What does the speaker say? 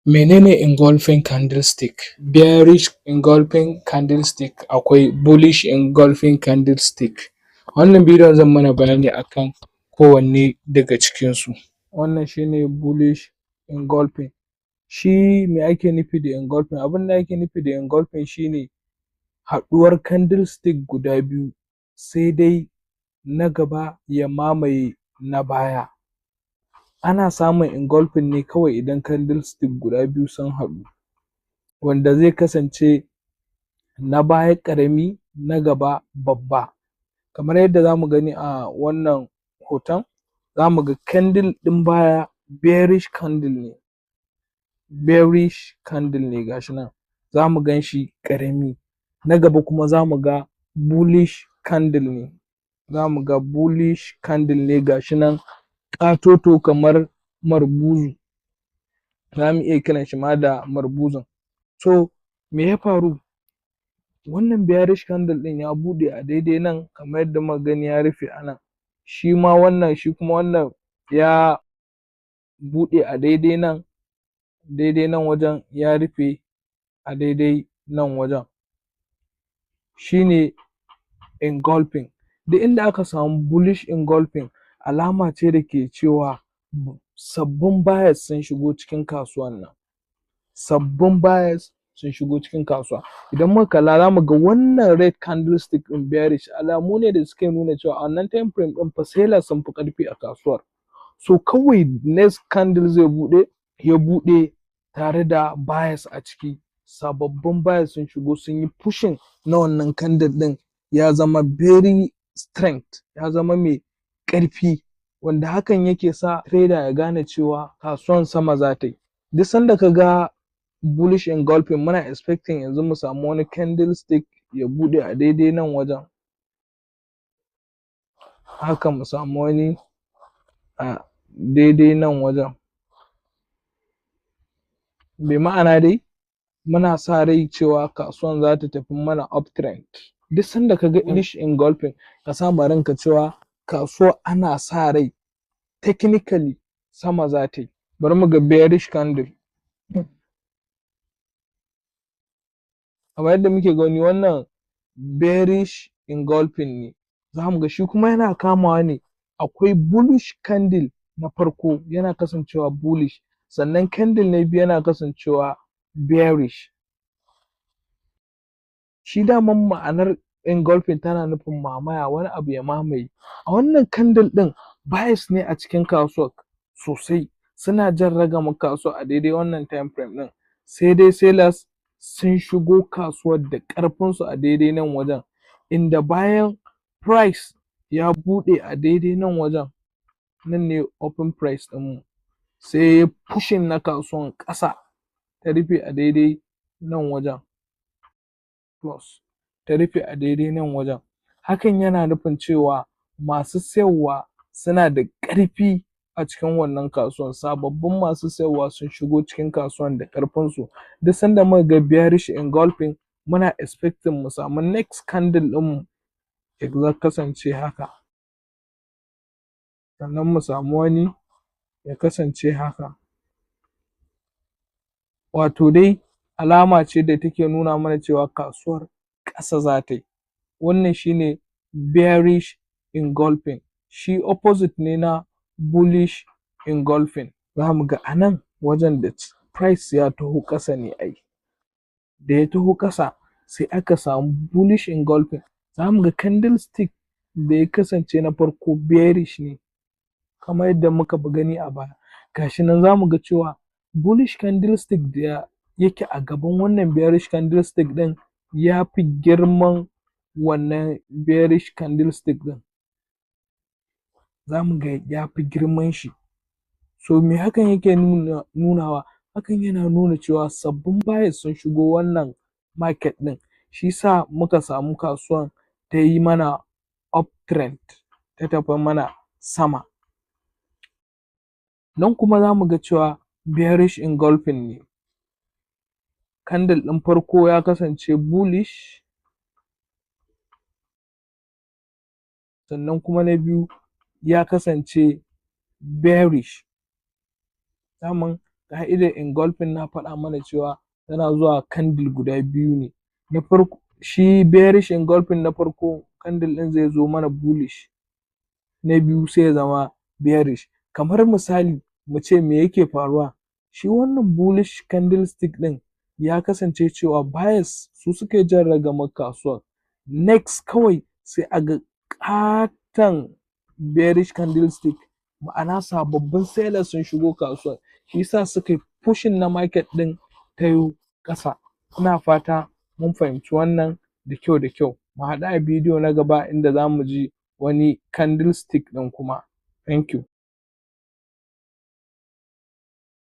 Mene ne engulfing candlestick? Bearish engulfing candlestick, akwai bullish engulfing candlestick. Wannan bidiyon zan mana bayani akan kowanne daga cikinsu. Wannan shi ne bullish engulfing. Shi me ake nufi da engulfing? Abin da ake nufi da engulfing shi ne haɗuwar candlestick guda biyu, sai dai na gaba ya mamaye na baya. Ana samun engulfing ne kawai idan candlestick guda biyu sun haɗu, wanda zai kasance na baya ƙarami, na gaba babba. Kamar yadda za mu gani a wannan hoton, za mu ga candle ɗin baya bearish candle ne, bearish candle ne, ga shi nan za mu gan shi ƙarami. Na gaba kuma za mu ga bullish candle ne, za mu ga bullish candle ne, ga shi nan ƙatoto kamar marbuzu, za mu iya kiran shi ma da marbuzin. So me ya faru? Wannan bearish candle ɗin ya buɗe a daidai nan, kamar yadda muka gani, ya rufe a nan. Shi ma wannan, shi kuma wannan ya buɗe a daidai nan, daidai nan wajen, ya rufe a daidai nan wajen. Shi ne engulfing. Duk inda aka samu bullish engulfing, alama ce da ke cewa sabbin buyers sun shigo cikin kasuwan nan, sabbin buyers sun shigo cikin kasuwa. Idan muka kalla, za mu ga wannan red candlestick ɗin bearish alamu ne da suke nuna cewa a wannan time frame ɗin fa sellers sun fi ƙarfi a kasuwar. So kawai next candle zai buɗe, ya buɗe tare da buyers a ciki, sababbin buyers sun shigo, sun yi pushing na wannan candle ɗin, ya zama very strength, ya zama mai ƙarfi, wanda hakan yake sa trader ya gane cewa kasuwan sama za ta yi. Duk sanda ka ga bullish engulfing, muna expecting yanzu mu samu wani candlestick ya buɗe a daidai nan wajen haka, mu samu wani a daidai nan wajen. Bi ma'ana dai muna sa rai cewa kasuwan za ta tafi mana uptrend. Duk sanda ka ga bullish engulfing, ka sa ma ranka cewa kasuwar ana sa rai technically sama za ta yi. Bari mu ga bearish candle. Kamar yadda muke gani, wannan bearish engulfing ne. Za mu ga shi kuma yana kamawa ne, akwai bullish candle na farko yana kasancewa bullish, sannan candle na biyu yana kasancewa bearish. Shi daman ma'anar engulfing tana nufin mamaya, wani abu ya mamaye. A wannan candle ɗin buyers ne a cikin kasuwar sosai, suna jan ragamar kasuwar a daidai wannan time frame ɗin, sai dai sellers sun shigo kasuwar da ƙarfinsu a daidai nan wajen, inda bayan price ya buɗe a daidai nan wajen, nan ne open price ɗinmu, sai yayi pushing na kasuwan ƙasa, ta rufe a daidai nan wajen, plus ta rufe a daidai nan wajen. Hakan yana nufin cewa masu siyarwa suna da ƙarfi a cikin wannan kasuwan, sababbin masu siyarwa sun shigo cikin kasuwan da ƙarfinsu. Duk sanda muka ga bearish engulfing, muna expecting mu samu next candle ɗinmu ya kasance haka, sannan mu samu wani ya kasance haka. Wato dai alama ce da take nuna mana cewa kasuwar ƙasa za ta yi. Wannan shi ne bearish engulfing, shi opposite ne na bullish engulfing. Za mu ga a nan wajen da price ya taho ƙasa ne, ai da ya taho ƙasa sai aka samu bullish engulfing. Za mu ga candlestick da ya kasance na farko bearish ne, kamar yadda muka gani a baya. Ga shi nan za mu ga cewa bullish candlestick da yake a gaban wannan bearish candlestick ɗin ya fi girman wannan bearish candlestick ɗin, za mu ga ya fi girman shi. So me hakan yake nunawa? Hakan yana nuna cewa sabbin buyers sun shigo wannan market ɗin, shi sa muka samu kasuwan ta yi mana uptrend, ta tafi mana sama. Nan kuma za mu ga cewa bearish engulfing ne, candle ɗin farko ya kasance bullish, sannan kuma na biyu ya kasance bearish. Daman Ƙa'idar engulfing na faɗa mana cewa tana zuwa candle guda biyu ne. Na farko shi bearish engulfing, na farko candle ɗin zai zo mana bullish, na biyu sai ya zama bearish. Kamar misali mu ce, me yake faruwa? Shi wannan bullish candlestick ɗin ya kasance cewa buyers su suke jan ragamar kasuwar. Next kawai sai a ga ƙaton bearish candlestick, ma'ana sababbin sellers sun shigo kasuwar, shi yasa suka yi pushing na market ɗin ta yo ƙasa. Ina fata mun fahimci wannan da kyau da kyau. Mu haɗu a bidiyo na gaba inda za mu ji wani candlestick ɗin kuma. Thank you.